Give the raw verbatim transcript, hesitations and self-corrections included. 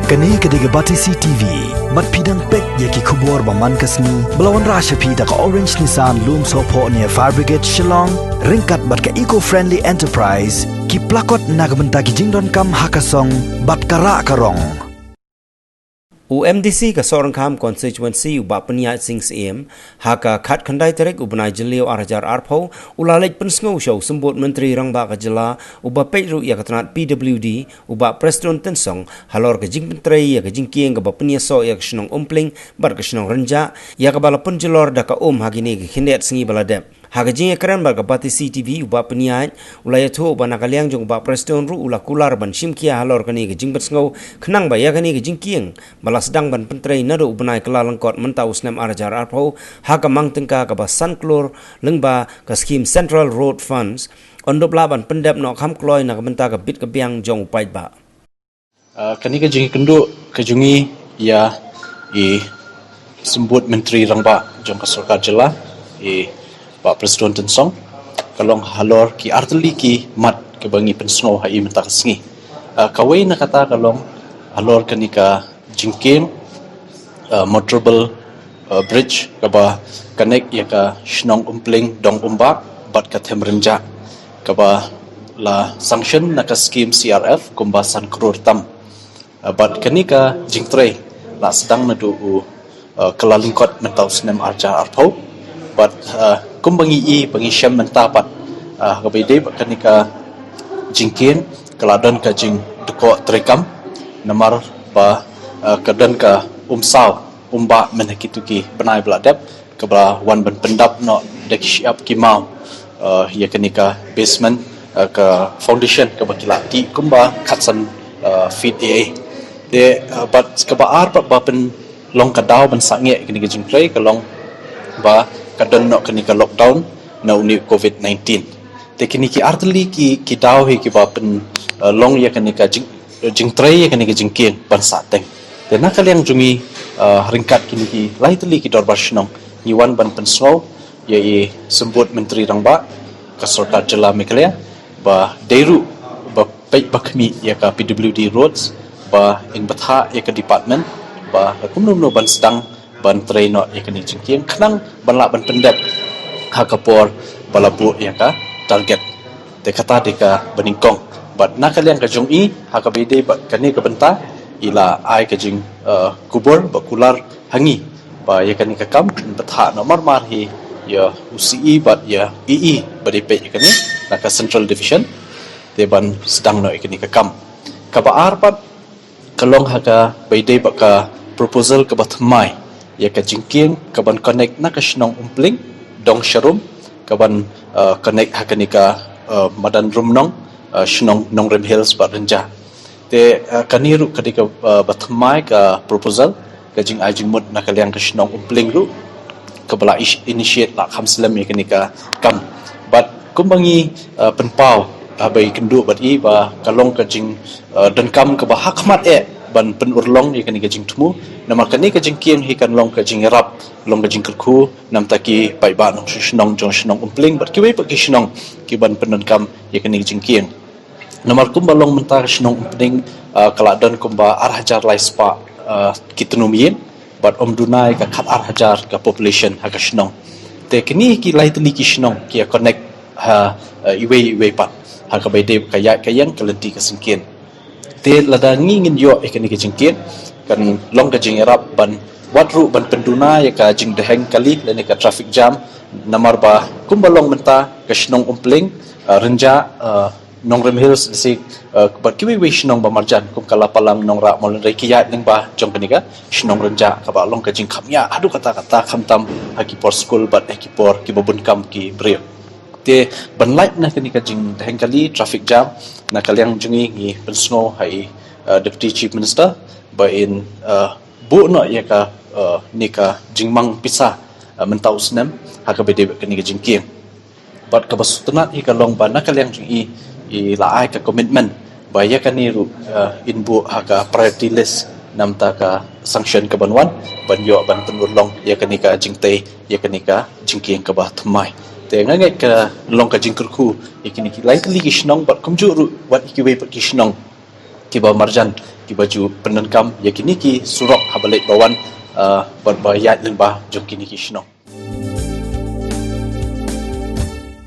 Kane ka dei ka Batesi T V. Bad phi dang peit ïa ki khubor ba man ka sngi ba la wanrah sha phi da ka Orange Nissan Lumsohphoh near Fire Brigade Shillong, ryngkat bad ka Eco Friendly Enterprise, ki plakot na ka bynta ki jingdonkam ha ka song bad ka rah ka rong. U M D C ka Sohryngkham Constituency, u Bah Pynïaid Sing Syiem, ha ka khatkhyndai tarik u bnai Jylliew ar hajar arphew, u la leit pynsngew sha u Symbud Myntri Rangbah ka jylla, uba peit ruh ïa ka tnat P W D, u Bah Prestone Tynsong, halor ka jingpyntrei ïa ka jingkieng kaba pynïasoh ïa ka shnong Umpling bad ka shnong Rynjah, ïa kaba la pynjulor da ka um ha kine ki khyndiat sngi ba la dep. Ha ka jingïakren bad ka Batesi T V, u Bah Pynïaid u la ïathuh ba na ka liang jong u Bah Prestone ruh u la kular ban shim khia halor kane ka jingpynsngew, khnang ba ïa kane ka jingkieng ba la sdang ban pyntrei naduh u bnai Kyllalyngkot mynta u snem ar hajar arphew, ha ka mang tyngka kaba san klur lyngba ka skhim Central Road Funds, yn dup lah ban pyndep noh kham kloi na ka bynta ka bit ka biang jong u paidbah. Ah, kane ka jingïakynduh ka jong ngi ïa i Symbud Myntri Rangbah jong ka Sorkar Jylla, i Bah Prestone Tynsong, ka long halor ki artylli ki mat kaba ngi pynsngew ha i mynta ka sngi. Ah, kawei na kata ka long halor kane ka jingkieng, ah, motorable, ah, bridge kaba connect ïa ka shnong Umpling Dong Umbah bad ka Them Rynjah, kaba la sanction na ka skhim C R F kumba san klur tam. Ah, bad kane ka jingtrei la sdang naduh u, ah, Kyllalyngkot mynta u snem ar hajar arphew. Bad, ah, kumba ngi i, ba ngi shem mynta pat, ah, kaba ïadei bad kane ka jingkieng, ka la don ka jingdkoh treikam, namar ba, ah, ka don ka umsaw umbah mynta kito ki bnai ba la dep, kaba wan ban pyndap noh da ki shyiap ki maw, ah, ïa kane ka basement, ah, ka foundation kaba ki la tih kumba khatsan, ah, feet ei ei. Te, ah, bad kaba ar pat ba pynlong ka daw ban sangeh kane ka jingtrei ka long ba ka don noh kane ka lockdown na une u covid nineteen. Te kine ki artylli ki, ki daw hi kiba pyn, ah, long ïa kane ka jing, jingtrei ïa kane ka jingkieng ban sah teng. Te na ka liang jong ngi, ah, ryngkat kine ki laitylli ki dorbar shnong, ngi wan ban pynsngew ïa i Symbud Myntri Rangbah ka Sorkar Jylla Meghalaya, ba dei ruh ba peit ba khmih ïa ka P W D Roads, ba in bthah ïa ka department ba la kumno kumno ban sdang ban trei noh ïa kane ka jingkieng, khnang ban lah ban pyndep ha ka por ba la buh ïa ka target. Te kata dei kaba nyngkong. Bad na ka liang ka jong i, ha kaba ïadei bad kane ka bynta, i la ai ka jing, eh, kubur ba kular ha ngi ba ïa kane ka kam in bthah noh marmar hi ïa u C E bad ïa E E ba dei peit ïa kane na ka Central Division, te ban sdang noh ïa kane ka kam. Kaba ar pat ka long ha kaba ïadei bad ka proposal kaba thymmai ïa ka jingkieng kaban connect na ka shnong Umpling Dong Sharum, kaban, eh, connect ha kane ka, eh, madan Rumnong, eh, shnong Nongrim Hills bad Rynjah. Te, eh, kane ruh ka dei ka, eh, ba thymmai ka proposal, ka jingai jingmut na ka liang ka shnong Umpling ruh kaba la ish-, initiate la kham slem ïa kane ka kam. Bad kumba ngi, eh, pynpaw, eh, ba ïakynduh bad i ba ka long ka jing, eh, donkam kaba ha khmat eh ban pynurlong ïa kane ka jingthmu. Namar kane ka jingkieng hi kan long ka jingïarap, long ka jingkyrkhu na bynta ki paidbah nongshong shnong jong shnong Umpling bad kiwei pat ki shnong kiban pyndonkam ïa kane ka jingkieng. Namar kumba long mynta ka shnong Umpling, ah, ka la don kumba ar hajar lai spah, ah, ki tnum ïing, bad ym duna ïa ka khat ar hajar ka population ha ka shnong. Te kine ki laitylli ki shnong ki ïa connect ha, ah, iwei iwei pat, ha kaba ïadei ka ïaid ka ïeng, ka lynti ka syngkien. Te lada ngi ngin ïoh ïa kane ka jingkieng, kan long ka jingïarap ban, wat ruh ban pynduna ïa ka jingdheng kali lane ka traffic jam, namar ba kumba long mynta ka shnong Umpling, ah, Rynjah, ah, Nongrim Hills, Sik, eh, bad kiwei kiwei shnong ba marjan, kum ka Lapalang, Nongrah, Mawlynrei, ki ïaid lyngba jong kane ka shnong Rynjah, kaba long ka jingkham ïa haduh katta katta, khamtam ha ki por skul bad ha ki por kiba bun kam ki briew. Te ban lait na kane ka jingdheng kali, traffic jam, na ka liang jong ngi ngi pynsngew ha i, eh, Deputy Chief Minister ba in, eh, buh noh ïa ka, eh, ne ka jingmang pisa, eh, mynta u snem ha kaba ïadei bad kane ka jingkieng. Bad kaba sngewtynnat hi ka long ba na ka liang jong i, i la ai ka commitment ba ïa kane ruh, eh, in buh ha ka priority list na bynta ka sanction kaban wan, ban ïoh ban pynurlong ïa kane ka jingtei, ïa kane ka jingkieng kaba thymmai. Te nga ngeit ka long ka jingkyrkhu ïa kine ki lai tylli ki shnong bad kumjuh ruh wat ïa kiwei pat ki shnong kiba marjan kiba ju pyndonkam ïa kine ki surok haba leit ba wan, uh, bad ba ïaid lyngba jong kine ki shnong.